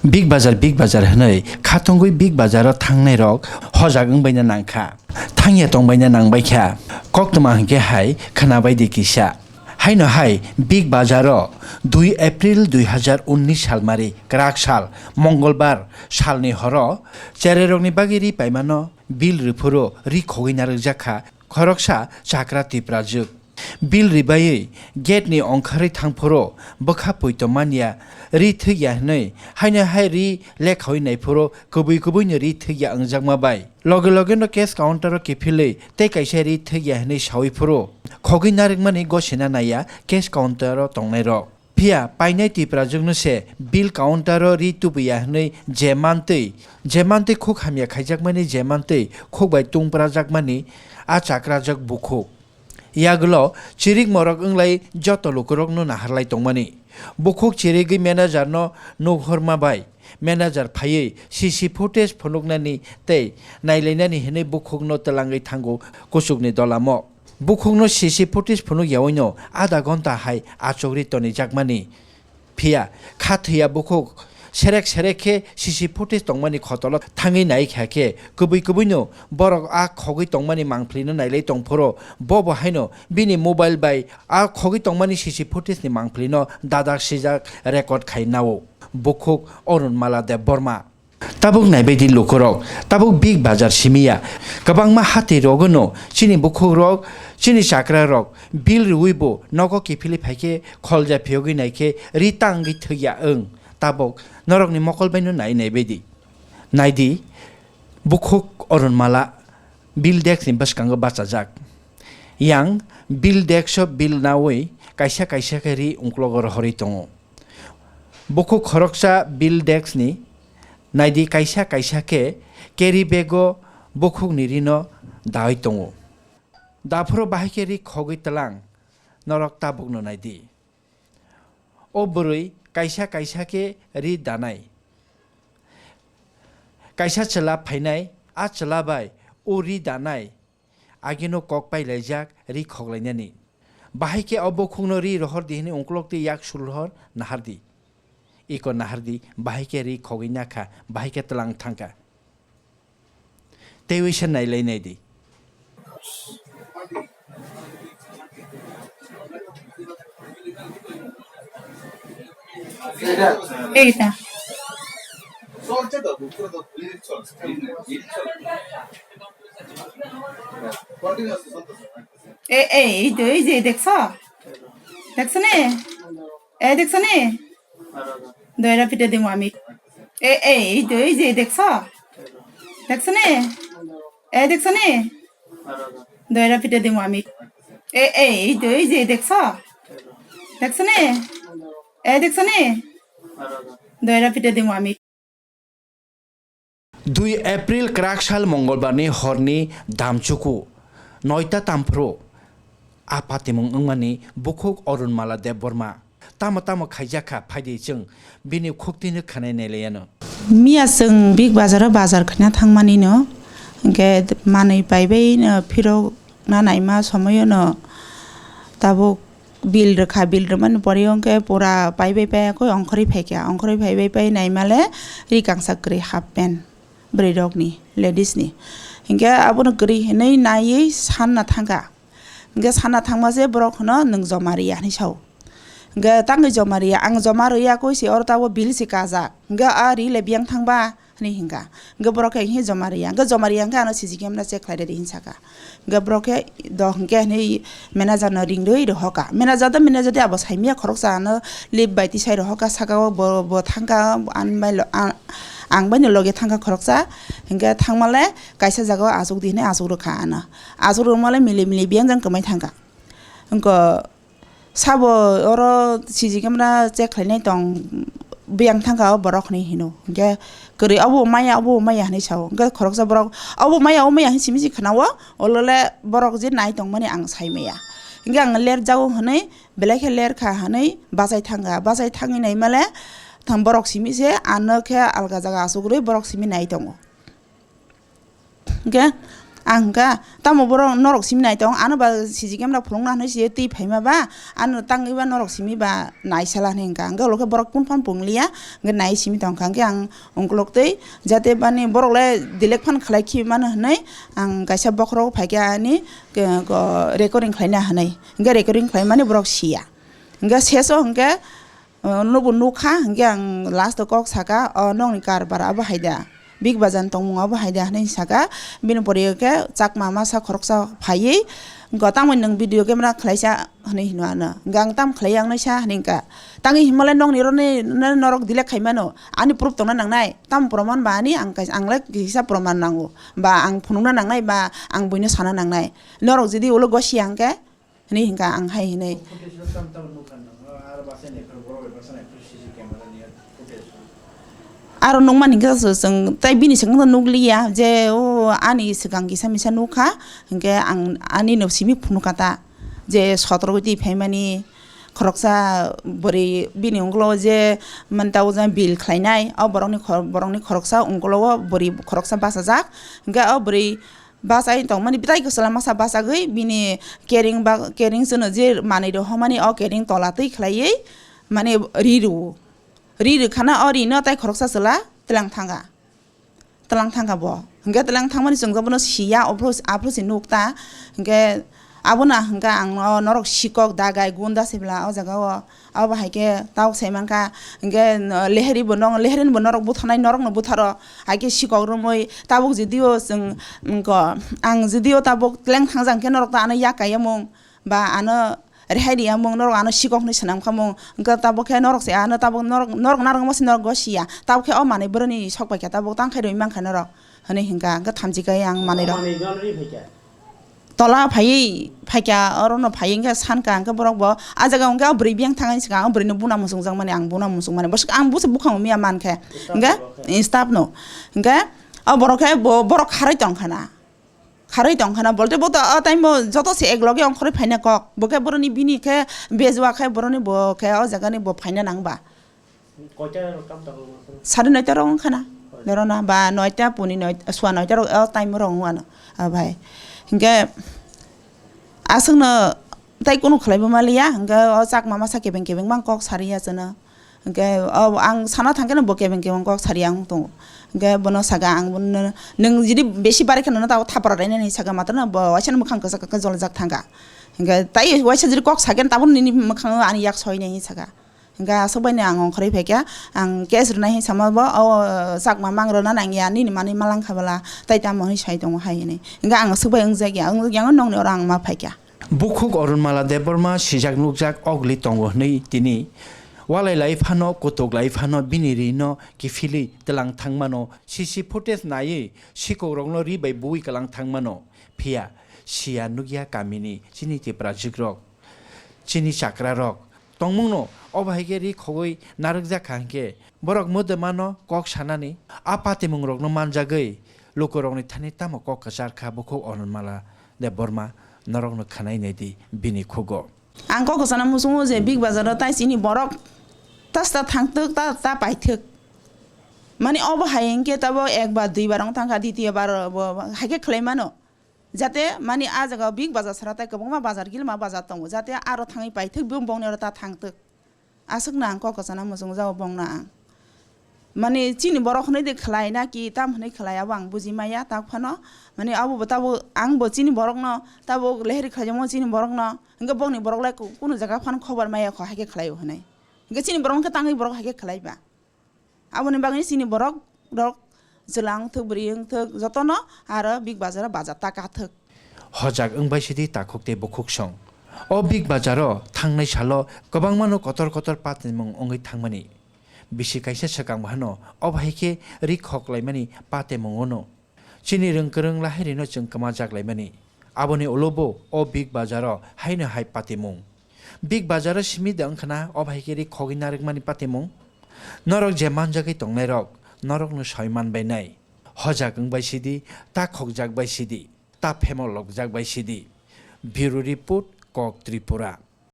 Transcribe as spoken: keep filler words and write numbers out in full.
Big Bazar, Big Bazar hwnwi khatungwi Big Bazar o thangnai rok hojak wngbaina nangkha, thangya tongbaina nangbaikha, koktwma hwnkhe hai khwnabaidi kisa. Haino hai Big Bazar o dui April dui hazar unnish salmari kwrak sal Mongolbar salni horo cherairokni bagwi ri paimano bill rwphuru ri khogwi narwkjakha khoroksa chakra Tiprajwk. Bill ribaiwi gate ni ongkharwi thangphuru bwkha poito manya ri thwkya hwnwi haino hai ri lekhawi naiphuru kubui kubuino ri thwkya wngjakma bai. Loge loge no cash counter o kiphilwi tei kaisa ri thwkya hwnwi sawi phuru khogwi narwkmani gosina naiya cash counter o tongnairok. Phiya painai Tiprajwkno se bill counter o ri tubuya hwnwi je mantwi, je mantwi khuk hamya khaijakmani je mantwi khuk bai tungprajakmani a chakrajak bukhuk. Yagulo chirik morok wnglai joto lukurokno naharlai tongmani. Bukhuk chirigwi manager no nukhorma bai manager phaiwi C C footage phunuknani tei nailainani hwnwi bukhukno twlangwi thango kuchukni dolamo. Bukhukno C C footage phunuk yaoino adha ghonta hai achukri tonijakmani. Phiya kha thwiya bukhuk serek serek khe C C footage tongmani khotolo thangwi nai kha khe kubui kubuino borok a khogwi tongmani mangphlino nailai tongphuru bo bo haino bini mobile bai a khogwi tongmani C C footage ni mangphlino dadak sijak record khai nao bukhuk Arunmala Debbarma. Tabuk naibaidi lukurok, tabuk Big Bazar simiya, kwbangma hati rogono chini bukhukrok, chini chakrarok bill rwui bo nogo kiphilwi phaikhe kholja phiyogwi naikhe ri tangwi thwkya wng. Tabuk norokni mokol baino nai naibaidi. Naidi, bukhuk Arunmala bill desk ni bwskango bachajak. Yang bill desk o bill naui kaisa kaisa khe ri ungklogo rohorwi tongo. Bukhuk khoroksa bill desk ni naidi kaisa kaisa khe carry bag o bukhukni rino daui tongo. Daphuru bahai khe ri khogwi tlang norok tabukno naidi. O bwrwi kaisa kaisa khe ri danai. Kaisa chwla phainai, a chwla bai o ri danai agino kok pailaijak ri khoklainani. Bahai khe o bukhukno ri rohor di hwnwi ungkloktwi yak sulhor nahardi. Iko nahardi, bahai khe ri khogwi nakha, bahai khe tlang thangkha. Teiwi se nailai naidi. Eta. E, e, ei to, ei je, dekso? Dekso ne? E, dekso ne? Doira pite demo ami. E, e, ei to, ei je, dekso? Dekso ne? E, dekso ne? Doira pite demo ami. E, e, ei to, ei je, dekso? Dekso ne? E, dekso ne? Doira pite demo ami. Dui April kwrak sal Mongolbarni horni damchuku noita tamphru a patimung wngmani bukhuk Arunmala Debbarma. Tamo tamo khaijak kha phaidi chwng bini khuktwino khwnai nailaiano. Miya chwng Big Bazar o bazar khaina thangmani no, hwnkhe manwi paibai no phirok na naima somoyo no tabuk bill rwkha, bill rwmani pore hwnkhe pura paibai paiya khe ongkhorwi phaikha, ongkhorwi phaibai pai naimale ri kangsa kwrwi half pant bwrwi rokni, ladies ni. Hwnkhe abono kwrwi hinwi naiwi sanna thangkha. Hwnkhe sanna thangma se borok hwno, "Nwng joma riya," hinwi sao. Hwnkhe tangwi joma riya, ang joma riya koi se oro tabuk bill se kajak. Hwnkhe a ri le biyang thangba? Hwnwi hwnkha. Hwnkhe borok khe, "Hi joma riya?" Hwnkhe, "Joma riya hwnkhe ano C C camera check khlai rwdi," hinwi sakha. Hwnkhe borok khe, "Do," hwnkhe hwnwi manager no ring rwui rohorkha. Manager do, manager de abo saimanya khoroksa ano lip bai tisai rohorkha, saka o bo, bo thangkha, ang bai lo, a-, ang bai no loge thangkha khoroksa. Hwnkhe thangmale kaisa jaga o achukdi hinwi achuk rwkha ano. Achuk rwmale mili mili biyang jang kwmai thangkha. Hwnkhe Sabo oro C C camera check khlainai tong, biyang thangkha o borok hinwi hino. Hwnkhe kwrwi obo maya, obo maya hinwi sao. Hwnkhe khoroksa borok, "Obo maya, o maya," hinwi simi se khwnao, olole borok je nai tongmani ang sai maya. Hwnkhe ang ler jago hinwi belai khe ler kha hinwi bachai thangkha. Bachai thangwi naimale thang borok simi se ano khe alga jaga achuk rwi borok simi nai tongo. Hwnkhe Ang hwnkha, "Tamo borok norok simi nai tong, ano ba C C camera phulukna hinwi se twi phaima ba, ano tangwi ba norok simi ba naisala," hinwi hwnkha. Hwnkhe ulo khe borok phone phano pungliya, hwnkhe nai simi tongkha. Hwnkhe ang ungkuluk twi jate bani borok le delete phano khlai khi mano hinwi ang kaisa bokhorok phaikha ani, ke-, ko-, recording khlaina hinwi. Hwnkhe recording khlaimani borok siya. Hwnkhe seso hwnkhe, O, nobo nukha, hwnkhe ang last o kok saka, "O, nokni karbar abo hai da? Big Bazaar ni tongmung abo hai da?" hinwi saka. Bini pore khe chakma masa khoroksa phaiwi, "Hwnkhe tamo nwng video camera khlaisa?" hinwi hino ano. Hwnkhe ang, "Tamo khlai ya?" hinwi sa hinwi hwnkha. "Tangwi hinmalai nokni roni, no-, norok delete khaimano. Ani proof tongna nangnai. Tamo proman ba ani ang kaisa, ang le kisa proman nango. Ba ang phunukna nangnai, ba ang buino sana nangnai. Norok jodi ulo gosi ya hwnkhe," hinwi hwnkha ang hai hinwi. Footage rok tamo tamo nukha nang, aro basa ni ekor borok bai basa ni ekor C C camera ni footage rok. Aro nukmani hwnkhe se chwng tei bini swkang nukliya je o ani swkang kisa misa nukha, hwnkhe ang ani no simi phunukha ta je sotro gwi twi phaimani khoroksa bwrwi bini unglo je manta o jang bill khlainai o borokni khor-, borokni khoroksa unglo o bwrwi khoroksa bachajak, hwnkhe o bwrwi bachai tongmani, tai kwchwla masa bachagwi bini kering ba, kering chwngno je manwi rw hwnmani o kering tola twi khlaiwi mane ri rw-, ri rwkhana o rino tai khoroksa chwla tlang thangkha, tlang thangkha bo. Hwnkhe tlang thangmani chwng bono siya, aphuru, aphuru se nukta. Hwnkhe abono hwnkha ang o norok sikok dagai gunda se bwla o jaga o. Abo hai khe tabuk sai mankha, hwnkhe, no, lehri bo nong-, lehri bo norok butharnai, norok no butharo, hai khe sikok romwi tabuk judio chwng, wngkha, ang judio tabuk tleng thangjak khe norok ta ano yak kaiyamung ba ano rehai riyamung, norok ano sikok hinwi swnam khamung, wngkha tabuk khe norok se ano tabuk norok, norok narwkma se norok gosiya, tabuk khe o manwi bwrwini sok bai khe tabuk tang khai rwi mankha norok, hwnwi hwnkha, hwnkhe thamchi kai ang manwi rok. Manwi gana ri phaikha? Tola phaiwi phaikha, orono phaiwi hwnkhe sankha, hwnkhe borok bo, "Ah jaga hwnkhe o bwrwi biyang thangani swkang, o bwrwino buna muchungjak mani, ang buna muchung mani." Bwswk ang busa bwkhango miya mankhe. Staff hwnkhe, no khe? Staff no. Hwnkhe o borok khe bo, borok kharwi tongkhana. Kharwi tongkhana, bolte bo to o time o joto se ek loge ongkhorwi phaina kok. Bo khe boroni bini khe bejua khe boroni bo khe o jagani bo phaina nangba. Koita rok kam tongo? Sare noita rok wngkha na. Hoi. Norok na ba noita puni noita, sua noita rok o time rok wngwano. Ah, bhai. Hinkhe aswkno tai kunu khlaibo maliya, hinkhe o chakma masa kebeng kebeng mang kok sariya chwno. Hinkhe o ang sana thangkheno bo kebeng kebeng kok sariya wng tongo. Hinkhe bono saka ang bono, "Nwng jodi besi barikha nono tabuk thapra rainani," saka matwrwno bo waisano mwkhang kwchak kwchak joljak thangkha. Hinkhe tai waisa jodi kok sakhe tabuk nini mwkhango ani yak soinai hinwi saka. Hingke aswk bai no ang ongkhorwi phaikha, ang case rwnai hinwi sama bo, o chakma mang rwna nangya, nini manwi malangkha bwla, tai tamo hinwi sai tongo hai hinwi. Hingke ang aswk bai wngjakya, wngjakya, nokni oro ang ma phaikha. Bukhuk Arunmala Debbarma sijak nukjak ogli tongo hinwi tini walai lai phano, kutuk lai phano bini ri no kiphilwi twlang thangmano, C C footage naiwi sikokrokno ri bai buwi kwlang thangmano. Phiya siya nukya kamini chini Tiprajwkrok, chini chakrarok, tongmungno obo hai khe ri khogwi narwkjak kha hinkhe, borok mwdwmano kok sanani a patimungrokno manjagwi lukurokni thani tamo kok kwchar kha bukhuk Arunmala Debbarma, norokno khwnai naidi bini khugo. Ang kok kwchana muchungo je Big Bazar o tai chini borok ta sta thangtwk, ta, ta paithwk. Mani obo hai hinkhe tabo ekbar duibar wng thangkha, ditiyo bar bo, bo hai khe khlai mano. Jate mani a jaga Big Bazar sara tai kwbangma bazar, gilma bazar tongo, jate aro thangwi paithwk bw-, bongni oro ta thangtwk. Aswkno ang kok kwchana muchungjago bongno ang. Mani chini borok hwnwi de khlai na ki tam hwnwi khlai abo ang buji maya tak phano. Mani abo bo tabuk ang bo chini borokno tabuk lehri khlaijakma chini borokno. Hwnkhe bongni borok lai ku-, kunu jaga phano khobor maya kho hai khe khlaio hwnwi. Hwnkhe chini borok wngkhe tangwi borok hai khe khlai ba. Aboni bagwi chini borok rok chwla wngthok, bwrwi wngthok, jotono aro Big Bazar o baja ta kathok. Hojak wngbai sidi takhuk tei bukhuk song. O Big Bazar o thangnai salo kwbangmano kotor kotor patimung wngwi thangmani. Bisi kaisa swkang bahano obo hai khe ri khok laimani patimung ono. Chini rwng kwrwng lahirino chwng kwmajak laimani. Aboni ulo bo o Big Bazar o haino hai patimung. Big Bazar o simi de wngkhana obo hai khe ri khogwi narwkmani patimung. Norok je manjagwi tongnairok, norokno soi man bainai. Hojak wng bai sidi, ta khokjak bai sidi, ta phemolokjak bai sidi. Bureau Report, Kok Tripura.